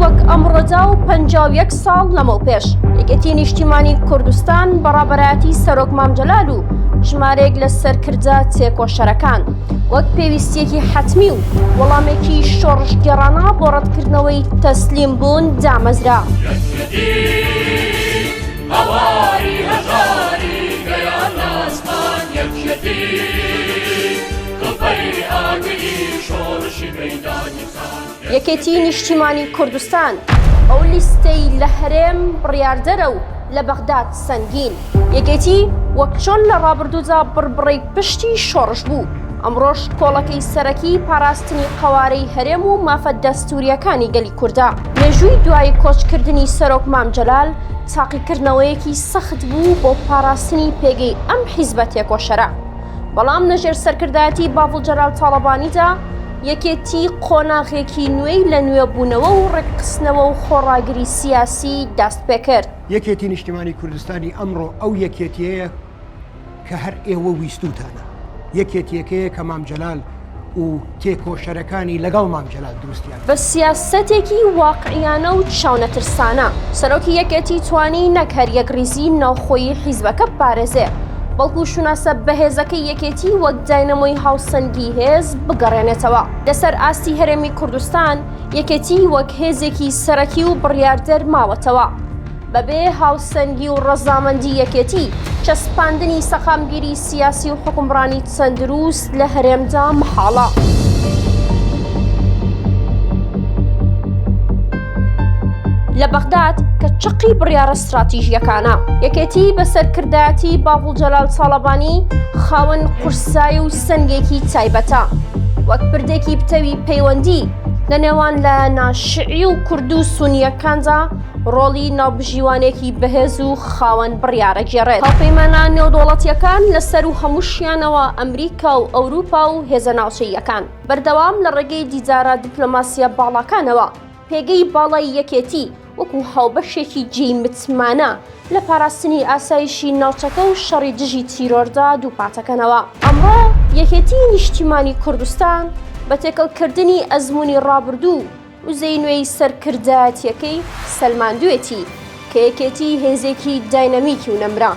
وەک ئەمڕۆدا و 51 ساڵ لەمەوپێش یەکێتی نیشتیمانی کوردستان بە ڕابەرایەتی سەرۆک مام جەلال و ژمارەیەک لە سەرکردە تێکۆشەرەکان وەک پێویستیەکی حەتمی و وەڵامێکی شۆڕشگێڕانە بۆ ڕەتکردنەوەی تەسلیم بوون دامەزرا. هاواری هەژاری گەیاند ئاسمان یەکێتی کڵپەی ئاگری شۆڕشی مەیدانی خان. یەکێتی نیشتیمانی کوردستان ئەو لیستەی لە هەرێم بڕیاردەرە و لە بەغداد سەنگین. یەکێتی وەک چۆن لە ڕابردوودا بڕبڕەی پشتی شۆڕش بوو، ئەمڕۆش کۆڵەکەی سەرەکی پاراستنی قەوارەی هەرێم و مافە دەستوورییەکانی گەلی کوردە. مێژووی دوای کۆچکردنی سەرۆک مام جەلال تاقیکردنەوەیەکی سەخت بوو بۆ پاراستنی پێگەی ئەم حیزبە تێکۆشەرە، بەڵام لەژێر سەرکردایەتی باڤڵ جەلال تاڵەبانیدا یەکێتی قۆناغێکی نوێی لە نوێبوونەوە و ڕێکخستنەوە و خۆڕاگری سیاسی دەستپێکرد. یەکێتی نیشتیمانی کوردستانی ئەمڕۆ ئەو یەکێتیەیە کە هەر ئێوە ویستوتانە، یەکێتیەکەیە کە مام جەلال و تێکۆشەرەکانی لەگەڵ مام جەلال دروستیان کرد. بە سیاسەتێکی واقعیانە و چاونەترسانە، سەرۆکی یەکێتی توانی نەک هەر یەکڕیزی ناوخۆیی حیزبەکە بپارێزێ، بەڵکو شوناسە بەهێزەکەی یەکێتی وەک داینەمۆی هاوسەنگی هێز بگەڕێنێتەوە. لەسەر ئاستی هەرێمی کوردستان، یەکێتی وەک هێزێکی سەرەکی و بڕیاردەر ماوەتەوە. بەبێ هاوسەنگی و ڕەزامەندی یەکێتی، چەسپاندنی سەقامگیری سیاسی و حوکمڕانی تەندروست لە هەرێمدا مەحاڵە. لە بەغداد کە چەقی بڕیارە ستراتیژییەکانە، یەکێتی بە سەرکردایەتی باڤڵ جەلال تاڵەبانی خاوەن قورسایی و سەنگێکی تایبەتە، وەک پردێکی پتەوی پەیوەندی لە نێوان لایەنە شیعی و کورد و سونییەکاندا ڕۆڵی ناوبژیوانێکی بەهێز و خاوەن بڕیارە گێڕێت. هاوپەیمانە نێودەوڵەتییەکان لە سەروو هەمووشیانەوە ئەمریکا و ئەوروپا و هێزە ناوچەییەکان بەردەوام لە ڕێگەی دیدارە دیپلۆماسییە باڵاکانەوە پێگەی باڵای یەکێتی وەکو هاوبەشێکی جێی متمانە لە پاراستنی ئاسایشی ناوچەکە و شەڕی دژی تیرۆردا دووپاتەکەنەوە. ئەمڕۆ یەکێتی نیشتیمانی کوردستان بە تێکەڵکردنی ئەزموونی ڕابردوو و وزەی نوێی سەرکردایەتییەکەی سەلماندوێتی کە یەکێتی هێزێکی داینەمیکی و نەمرە.